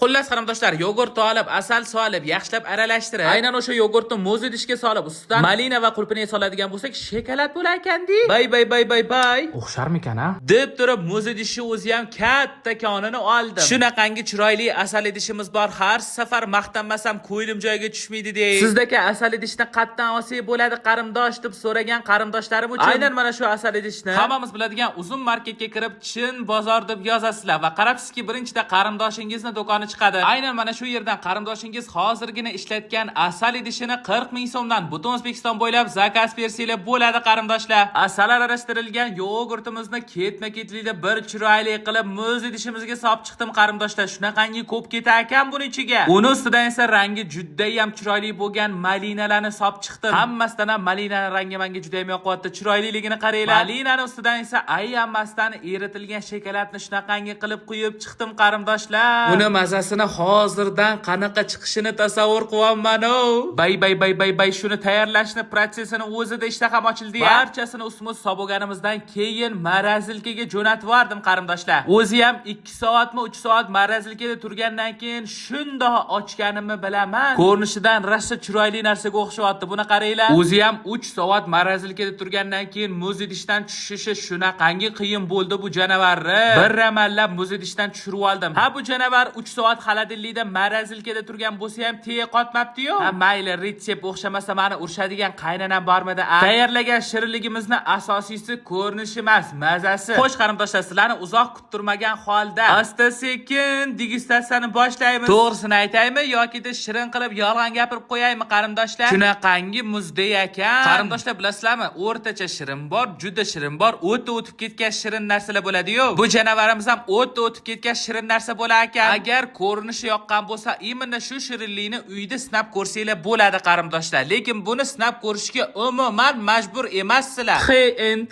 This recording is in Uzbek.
Xullas, qarindoshlar, yogurt olib, asal solib, yaxshilab aralashtirib, aynan o'sha yogurtni muz idishga solib, ustidan malina va qulpinay soladigan bo'lsak, shokolad bo'lar ekan-di. Bay bay bay bay bay. O'xsharmikan, a? Deb turib, muz idishi o'zi ham katta konini oldim. Shunaqangi chiroyli asal idishimiz bor. Har safar maqtanmasam, ko'nglim joyiga tushmaydi dey. Sizdagi asal idishni qatdan olsak bo'ladi, qarindosh, deb so'ragan qarindoshlarim uchun aynan mana shu asal idishni hammamiz biladigan Uzum marketga kirib, "Chin bozor" deb yozasizlar va qarabsizki, birinchida qarindoshingizni do'koni chiqadi. Aynan mana shu yerdan qarindoshingiz hozirgina ishlatgan asal idishini 40 ming so'mdan butun O'zbekiston bo'ylab заказ bersanglar bo'ladi, qarindoshlar. Asal aralashtirilgan yogurtimizni ketma-ketlikda bir chiroyli qilib muz idishimizga solib chiqdim, qarindoshlar. Shunaqangi ko'p ketar ekan buni ichiga. Uni ustidan esa rangi judayam chiroyli bo'lgan malinalarni solib chiqdim. Hammasidan ham malinani rangi menga juda ham yoqyapti. Chiroyliligini qaranglar. Malinani ustidan esa ayamasdan eritilgan shokoladni shunaqangi qilib quyib chiqdim, qarindoshlar. Uni mazasini hozirdan qanaqa chiqishini tasavvur qilyapman-o. Bay bay bay bay bay, shuni tayyorlashni protsessini o'zida ishtaham ochildi. Barchasini ustma-ust solib bo'lganimizdan keyin морозилка ga jo'natib yubordim, qarindoshlar. O'zi ham 2 soatmi, 3 soat морозилка da turgandan keyin shundoq ochganimni bilaman. Ko'rinishidan rosa chiroyli narsaga o'xshayapti. Buni qaranglar. O'zi ham 3 soat морозилка da turgandan keyin muz idishdan tushishi shunaqangi qiyin bo'ldi bu janavarni. Bir amallab muz idishdan tushirib oldim. Ha, bu janavar 3 soat холодильник da, морозилка da turgan bo'lsa ham tegi qotmabdi-yu. Ha, mayli, retsept o'xshamasa, mani urishadigan qaynanam bormidi? A? Tayyorlagan shirinligimizni asosiysi ko'rinishi emas, mazasi. Xo'sh, qarindoshlar, sizlarni uzoq kuttirmagan holda asta sekin degustatsiyani boshlaymiz. To'g'risini aytaymi yoki shirin qilib yolg'on gapirib qo'yaymi, qarindoshlar? Shunaqangi muzdek ekan. Qarindoshlar, bilasizlarmi, o'rtacha shirin bor, juda shirin bor, o'ta o'tib ketgan shirin narsalar bo'ladi-yu. Bu janavarimiz ham o'ta o'tib ketgan shirin narsa bo'lar ekan. Agar ko'rinishi yoqqan bo'lsa, именно shu shirinlikni uyda sinab ko'rsanglar bo'ladi, qarindoshlar. Lekin buni sinab ko'rishga umuman majbur emassizlar. Hey, end.